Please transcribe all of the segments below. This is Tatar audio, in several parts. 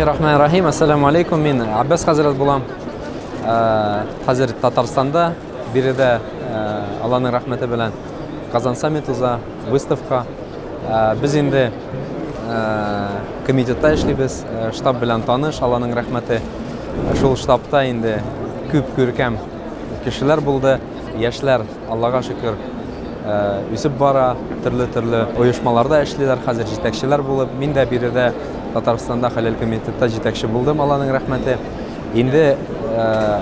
Бисмиллахи рахмани рахим. Ассаламу алейкум. Мин Аббас хәзрәт булам. Хәзер Татарстанда, биредә Алланың рәхмәте белән Казан саммит уза, выставка. Без инде комитетта эшлибез, штаб белән таныш, Алланың рәхмәте. Шул штабта инде күп күркәм кешеләр булды. Яшьләр, Аллага шөкер, үсеп бара, төрле-төрле оешмаларда эшлиләр, хәзер җитәкчеләр булып. Мин дә биредә Татарстанда Хәләл комитетта җитәкче булдым, Алланың рәхмәте. Инде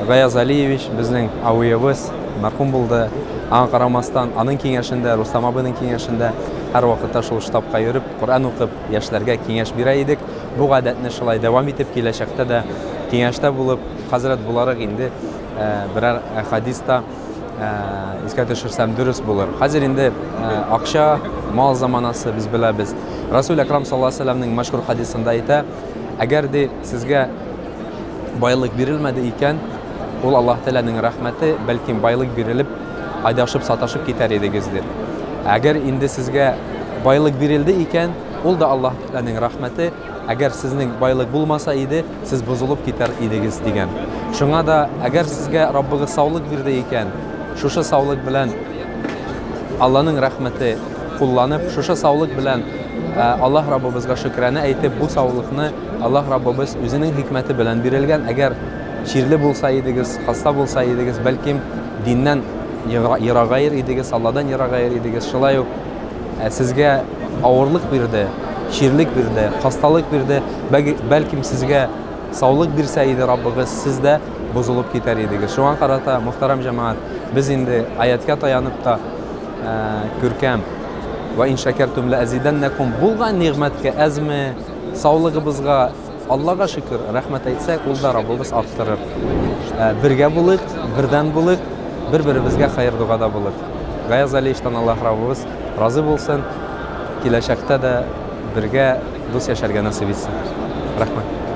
Гаяз Алиевич безнең абыебыз, мәрхүм булды. Аңа карамастан, аның киңәшендә, Рустам абыйның киңәшендә һәрвакытта шул штабка йөреп, Коръән укып, яшьләргә киңәш бирә идек. Бу гадәтне шулай дәвам итеп, киләчәктә дә киңәштә булып, хәзрәт буларак инде берәр хадис та искә төшерсәм дөрес булыр. Хәзер инде акча, мал заманасы, без беләбез. Расул Әкрам саллаллаһу алейһи вәсәлләмнең мәшһүр хадисында әйтә, әгәр ди сезгә байлык бирелмәде икән, ул Аллаһ Тәгаләнең рәхмәте, бәлки байлык бирелеп, адашып, саташып китәр идегез дип. Әгәр инде сезгә байлык бирелде икән, ул да Аллаһ Тәгаләнең рәхмәте, әгәр сезнең байлык булмаса иде, сез бозылып китәр идегез дигән. Шуңа да, әгәр сезгә Раббыгыз саулык бирде икән, шушы саулык белән Алланың рәхмәте кулланып, шушы саулык белән Аллаһ Раббыбызга шөкране әйтеп, бу саулыкны Аллаһ Раббыбыз үзенең хикмәте белән бирелгән. Әгәр чирле булса идегез, хаста булса идегез, бәлкем диннән ерагаер идегез, Алладан ерагаер идегез. Шулай ук сезгә авырлык бирде, чирлек бирде, хасталык бирде, бәлкем сезгә саулык бирсә иде Раббыгыз, сез дә бозылып китәр идегез. Шуңа карата, мөхтәрәм җәмәгать, без инде аятка таянып та күркәм вә ин шәкәртүм лә әзидәннәкум булган нигъмәткә әзме, саулыгыбызга Аллага шөкер, рәхмәт әйтсәк, ул да Раббыбыз арттырыр. Бергә булыйк, бердәм булыйк, бер-беребезгә хәер догада булыйк. Гаяз Алиевичтан Аллаһ Раббыбыз разый булсын, киләчәктә дә бергә дус яшәргә насыйп итсен. Рәхмәт.